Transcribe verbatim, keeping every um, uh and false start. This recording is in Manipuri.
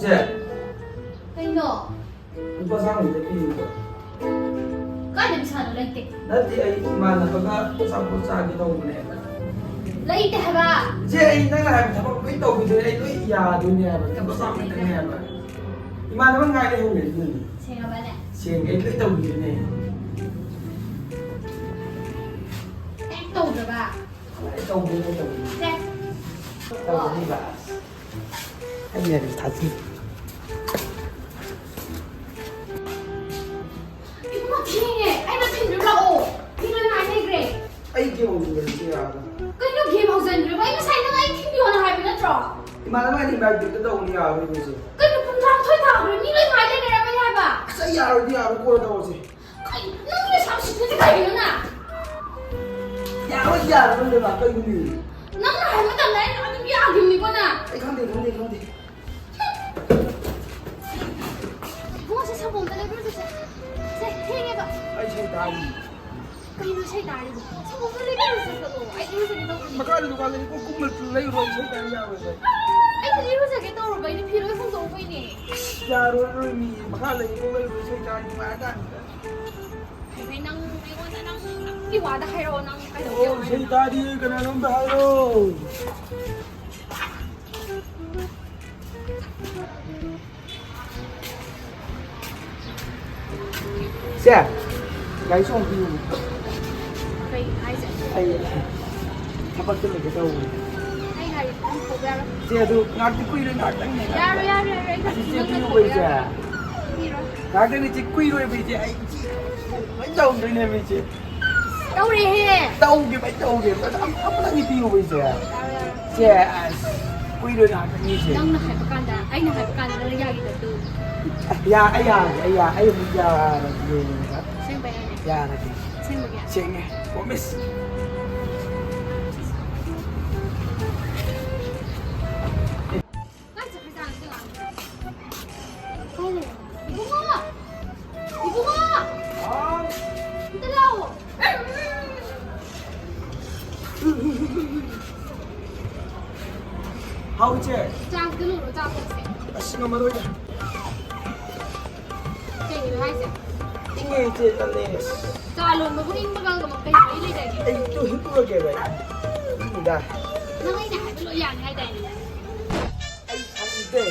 ꯁꯦ, ꯀꯩꯅꯣ? ꯂꯨꯄꯥ ꯆꯥꯝꯃ ꯈꯛꯇ ꯄꯤꯌꯨꯕ꯫ ꯀꯥꯏꯗ ꯄꯩꯁꯥꯅꯣ? ꯂꯩꯇꯦ꯫ ꯅꯠꯇꯦ, ꯑꯩ ꯏꯃꯥꯟꯅꯕꯒ ꯑꯆꯥꯄꯣꯠ ꯆꯥꯒꯦ ꯇꯧꯕꯅꯦꯕ꯫ ꯂꯩꯇꯦ ꯍꯥꯏꯕ꯫ ꯏꯆꯦ, ꯑꯩ ꯅꯪꯅ ꯍꯥꯏꯕ ꯊꯕꯛ ꯂꯣꯏ ꯇꯧꯕꯤꯗꯣꯏꯅꯦ, ꯑꯩ ꯂꯣꯏ ꯌꯥꯗꯣꯏꯅꯦ ꯍꯥꯏꯕ꯫ ꯂꯨꯄꯥ ꯆꯥꯝꯃ ꯈꯛꯇꯅꯦ ꯍꯥꯏꯕ꯫ ꯏꯃꯥꯟꯅꯕ ꯉꯥꯏ ꯂꯩꯍꯧꯔꯦ ꯑꯗꯨꯅꯅꯦ꯫ ꯁꯦꯡꯉꯕꯅꯦ? ꯁꯦꯡꯉꯦ, ꯑꯩ ꯂꯣꯏ ꯇꯧꯕꯤꯗꯣꯏꯅꯦ꯫ ꯍꯦꯛ ꯇꯧꯗ꯭ꯔꯕ? ꯑꯩ ꯇꯧꯕꯤꯗꯣꯏꯅꯦ, ꯇꯧꯕꯤꯗꯣꯏꯅꯦ꯫ ꯁꯦ꯫ ꯇꯧꯕꯤꯗꯣꯏꯅꯦ꯫ ꯑꯩꯅ ꯊꯥꯖꯩ꯫ ꯏꯕꯨꯡꯉꯣ, ꯊꯦꯡꯉꯦ꯫ ꯑꯩꯅ ꯊꯤꯟꯕꯤꯔꯨ ꯂꯥꯛꯑꯣ꯫ ꯃꯤ ꯂꯣꯏ ꯉꯥꯏ ꯂꯩꯈ꯭ꯔꯦ꯫ ꯑꯩ ꯒꯦꯝ ꯍꯧꯖꯤꯟꯈ꯭ꯔꯗꯤ ꯌꯥꯔꯣꯏ꯫ ꯀꯩꯅꯣ ꯒꯦꯝ ꯍꯧꯖꯤꯟꯈ꯭ꯔꯕ? ꯑꯩ ꯉꯁꯥꯏ ꯅꯪ ꯑꯩ ꯊꯤꯟꯕꯤꯌꯣꯅ ꯍꯥꯏꯕ ꯅꯠꯇ꯭ꯔꯣ? ꯏꯃꯥꯟꯅꯕ ꯑꯩꯅ ꯏꯟꯚꯥꯏꯠ ꯕꯦꯛꯇ ꯇꯧꯕꯅꯤ, ꯌꯥꯔꯣꯏ ꯍꯧꯖꯤꯛ꯫ ꯀꯩꯅꯣ ꯄꯨꯡ ꯇꯔꯥꯃꯥꯊꯣꯏ ꯇꯥꯈ꯭ꯔꯦ? ꯃꯤ ꯂꯣꯏ ꯉꯥꯏ ꯂꯩꯅꯔꯝꯃꯅꯤ ꯍꯥꯏꯕ꯫ ꯑꯁ, ꯑꯩ ꯌꯥꯔꯣꯏꯗꯤ ꯌꯥꯔꯣꯏ, ꯀꯣꯟꯅ ꯇꯧꯔꯁꯦ꯫ ꯀꯩꯅꯣ? ꯅꯪ ꯂꯩꯁꯥꯕꯤ ꯁꯤꯠꯇ꯭ꯔꯤꯁꯦ ꯀꯩꯒꯤꯅꯣ ꯅꯪ? ꯌꯥꯔꯣꯏ, ꯌꯥꯔꯣꯏ, ꯅꯪ ꯀꯩꯅꯣꯅꯦ? ꯅꯪꯅ ꯍꯥꯏꯕ ꯃꯇꯝꯗ ꯑꯩꯅ ꯑꯗꯨꯝ ꯌꯥꯈꯤꯕꯅꯤꯀꯣ ꯅꯪ꯫ ꯑꯩ ꯈꯪꯗꯦ, ꯈꯪꯗꯦ, ꯈꯪꯗꯦ꯫ ꯏꯕꯨꯡꯉꯣ, ꯁꯦ ꯁꯪꯒꯣꯝꯗ ꯂꯩꯕꯤꯔꯨ ꯆꯠꯁꯦ꯫ ꯁꯦ, ꯊꯦꯡꯉꯦꯕ꯫ ꯑꯩ ꯁꯦ ꯇꯥꯔꯤ꯫ ꯀꯩꯅꯣ ꯁꯦ ꯇꯥꯔꯤꯕꯣ? ꯁꯪꯒꯣꯝꯗ ꯂꯩꯕꯤꯔꯨ ꯆꯠꯄꯗꯣ꯫ ꯑꯩ ꯏꯔꯨꯖꯒꯦ ꯇꯧꯕꯅꯦ꯫ ꯃꯈꯥꯗ ꯗꯨꯀꯥꯟ ꯂꯩ, ꯀꯣꯛ ꯀꯨꯝꯃ ꯂꯩꯔꯨꯔꯣ, ꯏꯁꯩ ꯇꯥꯔꯤ ꯌꯥꯔꯣꯏ꯫ ꯑꯩꯗꯤ ꯏꯔꯨꯖꯒꯦ ꯇꯧꯔꯨꯕ, ꯑꯩꯗꯤ ꯐꯤ ꯂꯣꯏ ꯍꯣꯡꯗꯣꯛꯎꯕꯩꯅꯦ꯫ ꯌꯥꯔꯣꯏ, ꯌꯥꯔꯣꯏ, ꯃꯤ ꯃꯈꯥ ꯂꯩ, ꯀꯣꯛ ꯂꯩꯔꯨꯔꯣ, ꯏꯁꯩ ꯇꯥꯔꯤ ꯅꯨꯡꯉꯥꯏꯔꯀꯥꯟꯁꯤꯗ꯫ ꯀꯩꯅꯣ ꯅꯪ ꯑꯩꯉꯣꯟꯗ ꯅꯪ ꯅꯪꯒꯤ ꯋꯥꯗ ꯍꯥꯏꯔꯛꯑꯣ, ꯅꯪ ꯀꯩꯗꯧꯒꯦ ꯑꯣ, ꯍꯥꯏꯅꯣ? ꯏꯁꯩ ꯇꯥꯔꯤ, ꯀꯅꯥꯅꯣꯝꯗ ꯍꯥꯏꯔꯣ꯫ ꯁꯦ, ꯒꯥꯔꯤ ꯆꯣꯡꯕꯤꯌꯨ꯫ ꯀꯩ ꯍꯥꯏꯁꯦ? ꯑꯩ ꯊꯕꯛꯇ ꯂꯩꯒꯦ ꯇꯧꯕꯅꯦ꯫ ꯑꯩ ꯒꯥꯔꯤ ꯅꯪ ꯊꯧꯕ ꯌꯥꯔꯣꯏ꯫ ꯁꯦ, ꯑꯗꯨ ꯉꯥꯛꯇꯤ ꯀꯨꯏꯔꯣꯏ, ꯉꯥꯛꯇꯪꯅꯦ, ꯌꯥꯔꯣꯏ, ꯉꯥꯛꯇꯪ꯫ ꯌꯥꯔꯣꯏ, ꯌꯥꯔꯣꯏ, ꯑꯩ ꯑꯁꯤ ꯅꯪ ꯆꯦꯟꯕꯤꯌꯨꯕ ꯊꯧꯕ ꯏꯆꯦ꯫ ꯌꯥꯔꯣꯏ꯫ ꯄꯤꯔꯣꯏ꯫ ꯉꯥꯛꯇꯪꯅꯦ, ꯏꯆꯦ, ꯀꯨꯏꯔꯣꯏꯕ ꯏꯆꯦ, ꯑꯩ ꯏꯆꯦ ꯂꯣꯏ ꯇꯧꯗꯣꯏꯅꯦꯕ ꯏꯆꯦ꯫ ꯇꯧꯔꯦꯍꯦ꯫ ꯇꯧꯒꯦꯕ, ꯑꯩ ꯇꯧꯒꯦꯕ꯫ ꯑꯗꯣ ꯑꯝ-, ꯑꯝꯇꯪꯗꯤ ꯄꯤꯌꯨꯕ ꯏꯆꯦ꯫ ꯌꯥꯔꯣꯏ, ꯌꯥꯔꯣꯏ꯫ ꯏꯆꯦ, ꯑꯁ, ꯀꯨꯏꯔꯣꯏ, ꯉꯥꯛꯇꯪꯅꯦ ꯏꯆꯦ꯫ ꯅꯪꯅ ꯍꯥꯏꯕ ꯀꯥꯟꯗ, ꯑꯩꯅ ꯍꯥꯏꯕ ꯀꯥꯟꯗ ꯅꯪ ꯌꯥꯈꯤꯗꯕꯗꯨ꯫ ꯌꯥ-, ꯑꯩ ꯌꯥꯔꯒꯦ, ꯑꯩ ꯌꯥ-, ꯑꯩ ꯑꯃꯨꯛ ꯌꯥꯔꯒꯦ꯫ ꯑꯁꯦꯡꯕꯩꯅꯦ? ꯌꯥꯔꯒꯦ꯫ ꯑꯁꯦꯡꯕꯒꯤ? ꯁꯦꯡꯉꯦ꯫ Promise꯫ ꯀꯥꯏ ꯆꯠꯈ꯭ꯔꯖꯥꯠꯅꯣ ꯑꯝꯇ ꯉꯥꯡꯉꯨ꯫ ꯀꯥꯏ ꯂꯩꯔꯝꯃꯣ? ꯏꯕꯨꯡꯉꯣ! ꯏꯕꯨꯡꯉꯣ! ꯍꯥꯎ꯫ ꯑꯝꯇ ꯂꯥꯛꯑꯣ꯫ ꯍꯥꯎ, ꯏꯆꯦ꯫ ꯆꯥꯛꯇ ꯂꯣꯏꯔꯣ, ꯆꯥꯛ ꯆꯠꯁꯦ꯫ ꯑꯁ, ꯉꯝꯃꯔꯣꯏꯗ꯫ ꯀꯩꯒꯤꯅꯣ ꯍꯥꯏꯁꯦ? ꯏꯪꯉꯦ ꯏꯆꯦ, ꯇꯜꯂꯦ꯫ ꯑꯁ, ꯆꯥ ꯂꯣꯟꯕꯕꯨ ꯏꯪꯕꯒ ꯀꯃ- ꯀꯩ ꯃꯔꯤ ꯂꯩꯅꯒꯦ? ꯑꯩ ꯇꯨ ꯍꯤꯞꯄꯨꯔꯒꯦꯕ ꯑꯩ꯫ ꯏꯪꯉꯤꯗ꯫ ꯅꯪ ꯑꯩꯅ ꯍꯥꯏꯕ ꯂꯣꯏ ꯌꯥꯅꯤ ꯍꯥꯏꯗꯥꯏꯅꯦ? ꯑꯩ ꯁꯪꯗꯦ꯫